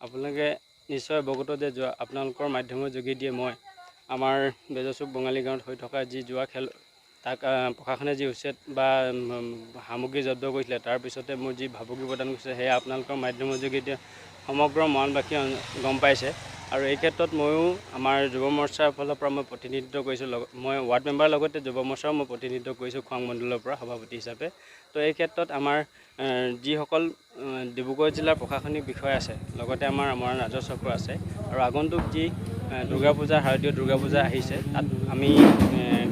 আপোনালোকে নিশ্চয় অৱগত যে যোৱা আপোনালোকৰ মাধ্যমৰ যোগেদিয়ে মই আমাৰ বেজচুক বঙালী গাঁৱত হৈ থকা যি জুৱা খেল, তাক প্ৰশাসনে যি উচ্ছেদ বা সামগ্ৰী জব্দ কৰিছিলে, তাৰপিছতে মোৰ যি ভাবুকি প্ৰদান কৰিছে, সেয়া আপোনালোকৰ মাধ্যমৰ যোগেদি সমগ্ৰ মৰাণবাসীয়ে গম পাইছে। আৰু এই ক্ষেত্ৰত ময়ো আমাৰ যুৱ মৰ্চাৰ ফালৰ পৰা মই প্ৰতিনিধিত্ব কৰিছোঁ, মই ৱাৰ্ড মেম্বাৰৰ লগতে যুৱ মৰ্চাও মই প্ৰতিনিধিত্ব কৰিছোঁ খোৱাং মণ্ডলৰ পৰা সভাপতি হিচাপে। তো এই ক্ষেত্ৰত আমাৰ যিসকল ডিব্ৰুগড় জিলাৰ প্ৰশাসনিক বিষয়া আছে, লগতে আমাৰ মৰাণ ৰাজহ চক্ৰ আছে, আৰু আগন্তুক যি দুৰ্গা পূজা, শাৰদীয় দুৰ্গা পূজা আহিছে, তাত আমি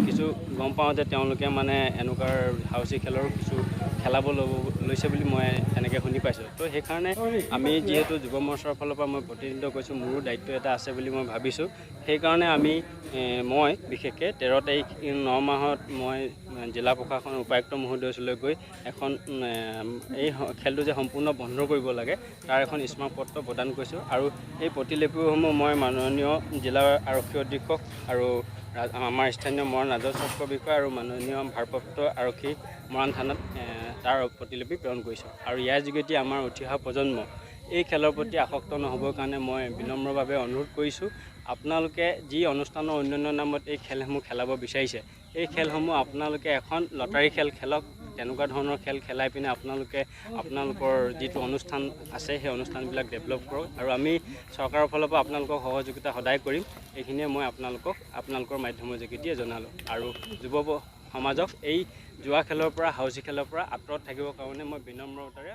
কিছু গম পাওঁ যে তেওঁলোকে মানে এনেকুৱা হাউচি খেলৰ কিছু খেলাব ল'ব লৈছে বুলি মই তেনেকৈ শুনি পাইছোঁ। তো সেইকাৰণে আমি যিহেতু যুৱ মৰ্চাৰ ফালৰ পৰা মই প্ৰতিনিধিত্ব কৰিছোঁ, মোৰো দায়িত্ব এটা আছে বুলি মই ভাবিছোঁ। সেইকাৰণে আমি মই বিশেষকৈ 13 তাৰিখ 9 মাহত মই জিলা প্ৰশাসনৰ উপায়ুক্ত মহোদয়ৰ ওচৰলৈ গৈ এখন এই খেলটো যে সম্পূৰ্ণ বন্ধ কৰিব লাগে তাৰ এখন স্মাৰকপত্ৰ প্ৰদান কৰিছোঁ। আৰু এই প্ৰতিলিপিসমূহ মই মাননীয় জিলা আৰক্ষী অধীক্ষক আৰু আমাৰ স্থানীয় মৰাণ ৰাজহ চক্ৰ বিষয়া আৰু মাননীয় ভাৰপ্ৰাপ্ত আৰক্ষী মৰাণ থানাত তাৰ প্ৰতিলিপি প্ৰেৰণ কৰিছোঁ। আৰু ইয়াৰ যোগেদি আমাৰ উঠি অহা প্ৰজন্ম এই খেলৰ প্ৰতি আসক্ত নহ'বৰ কাৰণে মই বিনম্ৰভাৱে অনুৰোধ কৰিছোঁ। আপোনালোকে যি অনুষ্ঠানৰ অন্যান্য নামত এই খেলসমূহ খেলাব বিচাৰিছে, এই খেলসমূহ আপোনালোকে এখন লটাৰী খেল খেলক, তেনেকুৱা ধৰণৰ খেল খেলাই পিনে আপোনালোকে আপোনালোকৰ যিটো অনুষ্ঠান আছে সেই অনুষ্ঠানবিলাক ডেভেলপ কৰক। আৰু আমি চৰকাৰৰ ফালৰ পৰা আপোনালোকক সহযোগিতা সদায় কৰিম। এইখিনিয়ে মই আপোনালোকক আপোনালোকৰ মাধ্যমৰ যোগেদিয়ে জনালোঁ। আৰু যুৱ সমাজক এই জুৱা খেলৰ পৰা, হাউচি খেলৰ পৰা আঁতৰত থাকিবৰ কাৰণে মই বিনম্ৰতাৰে